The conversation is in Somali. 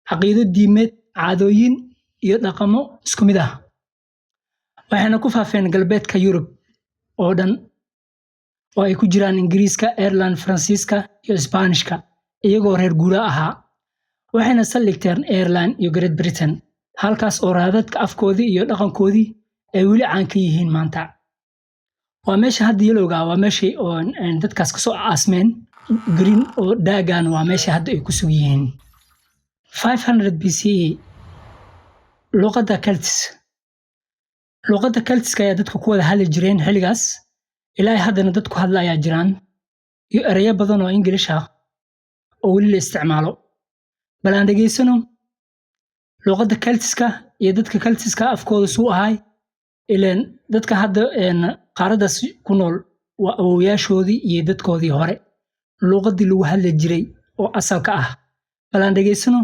Caqiido diimeed, caadooyin iyo dhaqamo isku mid ah. Waxayna ku faafeen galbeedka Yurub oo dhan, oo ay ku jiraan Ingiriiska, Ireland, Faransiiska iyo Isbaanishka, iyagoo reer guuraa ahaa. Waxayna saldhigteen Ireland iyo Great Britain, halkaas oo raadadka afkoodii iyo dhaqankoodii ay weli caan ka yihiin maanta. Waa meesha hadda yellowga, waa meeshii oo dadkaas kasoo aasmeen. Green oo daagan waa meesha hadda ay ku sug yihiin. 500 BCE, luqadda Celts. Luqadda Celtiska ayaa dadku ku wada hadli jireen xilligaas, ilaa haddana dadku hadla ayaa jiraan, iyo ereyo badan oo Ingilish ah oo weli la isticmaalo. Bal aan dhegaysano luqadda Celtiska iyo dadka Celtiska afkooda suu ahay, ileen dadka hadda qaaraddaas ku nool waa awowyaashoodii iyo dadkoodii hore, luqaddii lagu hadli jiray oo asalka ah. Bal aan dhegaysano.